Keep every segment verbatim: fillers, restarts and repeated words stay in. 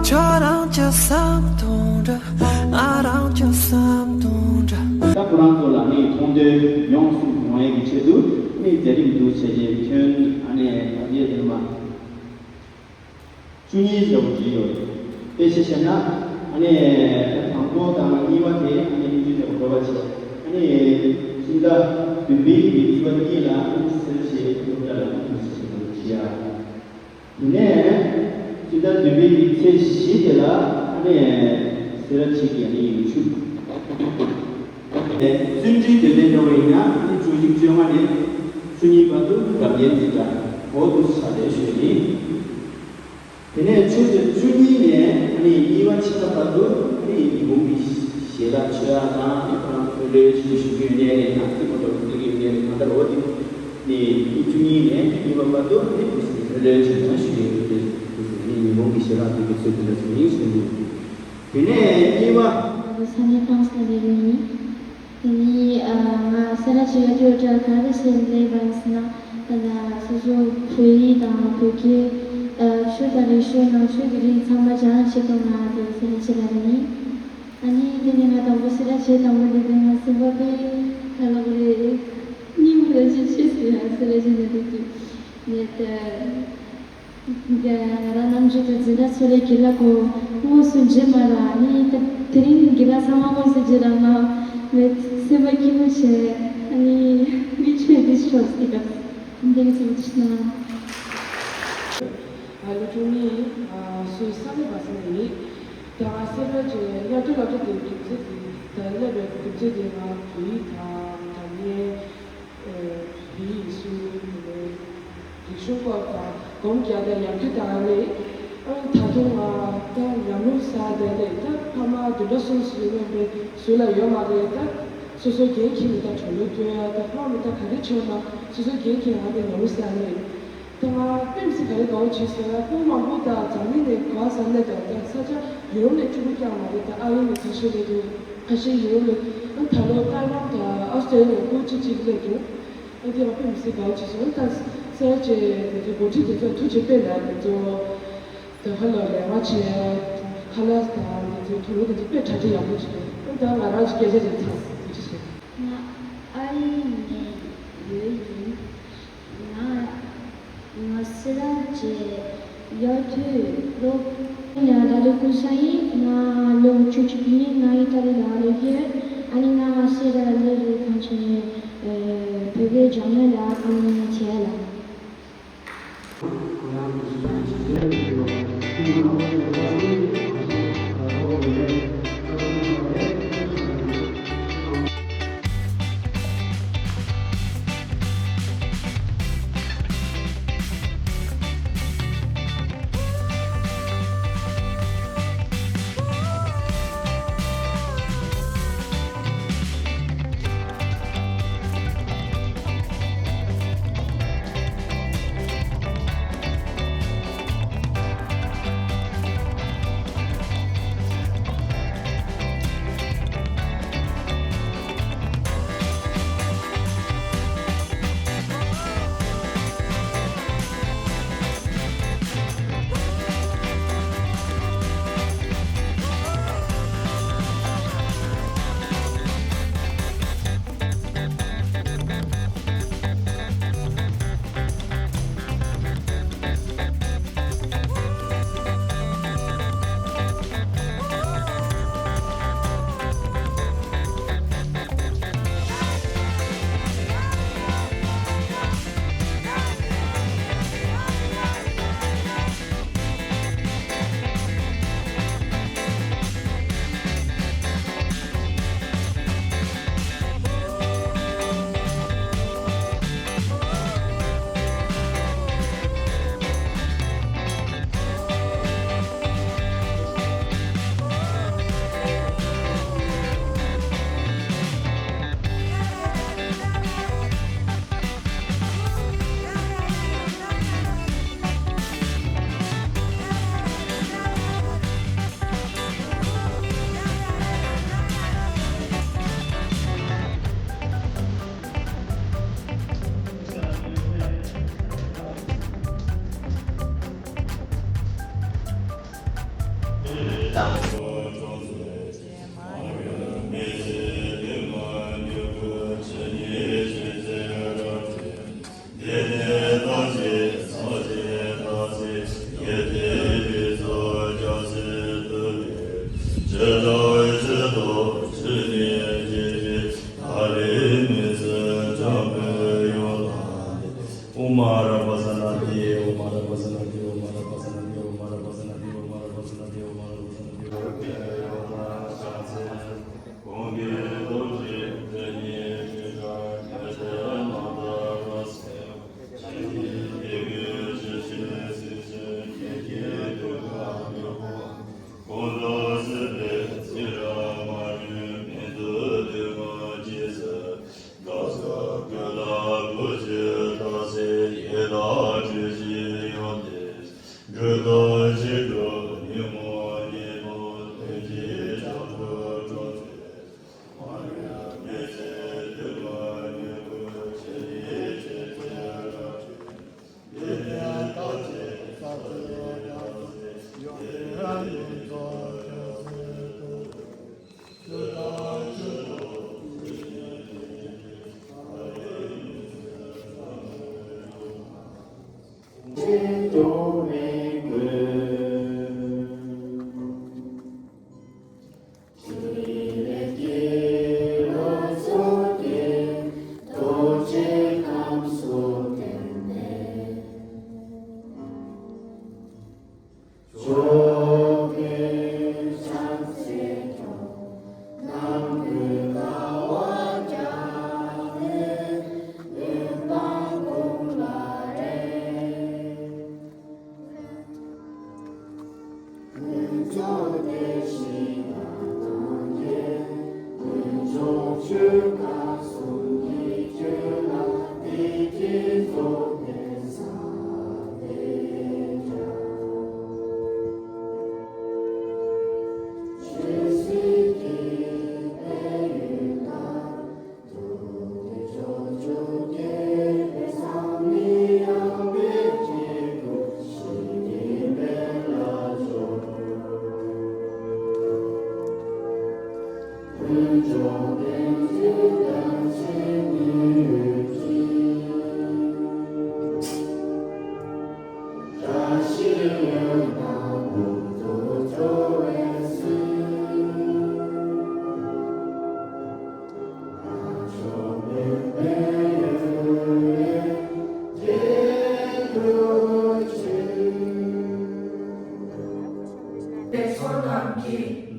ཁྱོད་རང་ཅི་བསམ་དོན་འདྲ། ང་རང་ཅི་བསམ་དོན་འདྲ། ད་ཁོ་རང་ཚོ་ལ་ནི་མཐོང་ཐོས་ཡོངས་སུ་ཡོང་ཡས་ཀྱི་ཆེད་དུ་ནི་མཛད་རིམ་འདུག་བྱས་རྗེས་ཁྱོན་ཨ་ནེ་ད་ལྟའི་དེ་མ་བཅུ་གཉིས་ཟེར་བ་བྲིས་ཡོད། དཔེ་ཆ་བཤད་ན་ཨ་ནེ་ད་དང་པོ་དང་གཉིས་པ་དེ་ཨ་ནེ་སྙིང་རྗེ་ཆེ་བ་བ་བྱས། ཨ་ནེ་སྤྱི་ཟླ་བདུན་པའི་གི་ཚེས་པ་གཉིས་ལ་ཨ་ནེ་སེར་བྱེས་སློབ་གྲྭ་ལ་ཨ་ནེ་འདུག་བྱས་བྱས་བྱས་ཡ། དེ་ནས་སྤྱི་ཟླ་བདུན་པའི་ཚེས་བཞི་དེ་ལ་ཨ་ནི་སེ་ར་བྱེས་ཀྱི་ཨ་ནི་ཡུལ་ཆུ། བརྩོན་འགྲུས་དོན་ལྡན་འགྲོ་བ་ཡིན་ན་ཨ་ནི་བཅུ་གཅིག་བཅོ་ལྔ་ནས་བཅུ་གཉིས་བར་དུ་རབ་རྒྱན་འཛིན་གྲྭ་འོ་འདུག་སེ་བྱས་ཏེ་ཞུས་ནི། དེ་ནས་ཆུ་ཚོད་བཅུ་གཉིས་ནས་ཨ་ནི་གཉིས་པ་ཕྱི་ཟླ་བར་དུ་ཨ་ནི་ཉི་ཧོང་གི་ཞལ་ལག་མཆོད་ཡག་དང་ཨ་ནི་ཁོ་རང་ཚོའི་ལོས་ཞུ་རྒྱུ་ཡོད་ནའི་རེད་དང་ཨ་ནི་མོ་ཊ་འགྲོ་རྒྱུ་ཡོད་ནའི་རེད། གང་ལྟར་འོ་དེ། ནས་ཉིན་བཅུ་གཉིས་ནས་གཉིས་པ་བར་དུ་ནི་དུས་སུ་ལྷོད་ལྷོད་བྱས་ནས་ཞུ་ཡི་ཡོད་རེད། དུས་སུ་ནི་ཉི་ཧོང་གི་ཞལ་ལག་དེ་གི་ཚུལ་དེ་འདྲ་ཞིག་ཡིན་ཞུ་ཡི། དེ་ནས་གཉིས་པ། ང་ས་གནས་ཧྥ་རན་སི་ལ་སླེབས་ཡོད་ཡིན། དེ་ནི་ང་སེ་ར་བྱེས་ཡ་ཏུའུ་ཊར་ག་རེ་ཟེར་སླེབས་པ་ཡིན་ཟེར་ན། ད་ལྟ་སོ་སོ་བོད་ཡིག་དང་བོད་སྐད། ཆོས་དང་རིག་གཞུང་ནང་ཆོས་ཀྱི་རིགས་ཚང་མ་སྦྱང་ཆེད་དུ་ང་དེ་སེ་ར་བྱེས་ལ་སླེབས་ཡིན། ཨ་ནི་དེ་ནི་ང་དང་པོ་སེ་ར་བྱེས་དང་པོ་སླེབས་དུས་ང་སེམས་པ་དཔེ་ག་ལབ་དགོས་རེད། སྙིང་ཁོ་ར་ཆེ་ཆེ་ཟེར་ཡ་སེ་ར་བྱེས་ནས་སླེབས་དུས། ནས་ད་ང་རང་ནམ་རྒྱུན་དུ་འཛིན་གྲྭ་ཚོ་ལས་དགེ་ལགས་ཁོ་དངོས་སུ་མཇལ་མ་ར་ནི་ད་དེ་རིང་དགེ་ལགས་ཚང་མ་དངོས་སུ་མཇལ་ར་ང་ནས་སེམས་པ་སྐྱིད་པོ་བྱས། ཨ་ནི་མི་ཆོས་འདི་ཤོག་སྟེ་ག་འདི་ག་ཚོ་ཅི་ན། ང་ལོ་བཅུ་གཉིས་ཡིན། སུད་སི་ས་གནས་བྷ་སི་ལ་ཡིན། ད་ང་སེ་ར་བྱེས་ཡ་ཏུའུ་ཊར་སློབ་གྲྭ་དེ་རྒྱུ་མཚན་དེ་ད་སླེབས་པའི་རྒྱུ་མཚན་དེ་ང་བོད་ཡིག་དང་སྒྲ་སྙན། བོད་ཡིག་སུ་རིག་གཞུང་སྐོར་དང་སྒོམ་རྒྱག་དང་ཡར་རྒྱས་དང་ནི། ཨ་ད་དུང་ང་ད་ལམ་ལུགས་ཟེར་དེ་ནི་ད་ཕ་མ་བདུན་ཕྲག་གསུམ་ཞིག་སླེབས་པའི་ཟུར་ལ་ཡོད་མ་རེད། ད་སོ་སོ་འགན་འཁྱེར་ནས་ད་གྲོ་ལོ་སྐྱོན་ཡ་ད་ཕ་མ་ད་ག་རེ་བྱུང་ན་སོ་སོ་འགན་འཁྱེར་ང་དེ་ལམ་ལུགས་ཟེར་ནི། ད་ང་དཔེ་མི་སྲིད་ག་རེ་དགའ་བོ་བྱས་ཟེར་ན་ཕྲུ་གུ་མང་པོ་ད་འཛམ་གླིང་ནས་ག་ས་སླེབས་དང་ད་ས་ཆ་ཡུ་རོབ་ནས་ཕྲུ་གུ་རྐྱང་མ་རེད། ད་ཨ་རི་ནས་ཁ་ཤས་སླེབས་འདུག་ཁ་ཤས་ཡུ་རོབ་ནས་ཨ་ད་ལོ་ཐའེ་ཝན་དང་ཨོ་སི་ཊེ་ལི་ཡ་སྐུ་མཁྱེན་གཅིག་སླེབས་འདུག་ཨ་དེ་ང་དཔེ་མི་སྲིད་དགའ་བོ་བྱས་སོང་། ད་ས་ཆ་དེ་ཚོ་འགོ་ཁྲིད་དེ་ཚོ་ཐུགས་རྗེ་དཔེ་ལ་དེ་ཚོ་ད་ཧ་ལོ་ལས་ཀ་བྱས་ཁ་ལག་དང་དེ་ཚོ་དུ་རུ་དེ་ཚོ་དཔེ་གྲ་སྒྲིག་ཡག་པོ་བྱས། ཨ་ད་ང་རང་གི་སྐད་ཆ་དེ་ཚོ་ཐུགས་རྗེ་ཆེ། ང་ཨ་རི་ནས་ཡོད་ཡིན། ང་ང་སེ་ར་བྱེས་ཡ་ཏུའུ་ཊར་སློབ། ང་ད་དུང་ཀུན་བཟང་ཡིན། ང་ལོ་བཅུ་གཅིག་ཡིན། ང་ཨི་ཊ་ལི་ལ་སླེབས་ཡོད། ཨ་ནི་ང་སེ་ར་སླེབས་རེད་གང་བྱས་ནས་བོད་སྐད་སྦྱང་ཡ་ལ་ཨ་ནི་བྱས་ལ། ཨོཾ་ཨ་ར་པ་ས་ན་དྷཱིཿ་ཨོཾ་ཨ་ར་པ་ས་ན་དྷཱིཿ་ཨོཾ་ཨ་ར་པ་ས་ན་དྷཱིཿ་ཨོཾ་ཨ་ར་པ་ས་ན་དྷཱིཿ་ཨོཾ་ཨ་ར་པ་ས་ན་དྷཱིཿ་ཨོཾ་ཨ་ར་པ་ས་ན་དྷཱིཿ་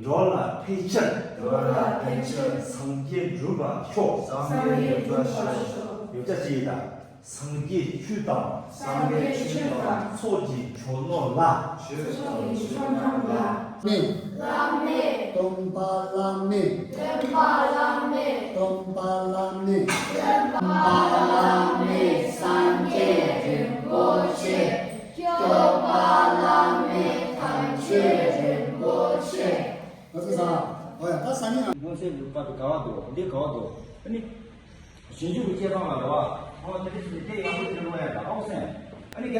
འགྲོ་ལ་ཕན་ཕྱིར། འགྲོ་ལ་ཕན་ཕྱིར། སངས་རྒྱས་འགྲུབ་པར་ཤོག། སངས་རྒྱས་འགྲུབ་པར་ཤོག། ཡོད་ཅག་ཅིག་དང་། སངས་རྒྱས་ཆོས་དང་། སངས་རྒྱས་ཆོས་དང་། ཚོགས་ཀྱི་མཆོག་ནོར་ལ། ཚོགས་ཀྱི་མཆོག་ནོར་ལ། མེད། བླ་མེད། སྟོན་པ་བླ་མེད། སྟོན་པ་བླ་མེད། སྟོན་པ་བླ་མེད། སྟོན་པ་བླ་མེད་སངས་རྒྱས་རིན་པོ་ཆེ། སྐྱོབ་པ་བླ་མེད་དམ་ཆོས་རིན་པོ་ཆེ། ང་ཚོ་ས། ཨོ་ཡ། ད་ས་ནི་ཡང་། སྔོན་ཆད་ལུགས་པ་དེ་ག་བ་འདུག་འདི་ག་བ་འདུག་ཨ་ནི། ཞིང་ཆུ་གི་སྐྱེ་སྟངས་ལ་རེ་བ། ཨོ་དེ་འདྲ་ཞིག་དེ་ཡག་པོ་དེ་འདྲ་ཡ་ད་ཨོ་སེ། ཨ་ནི་ག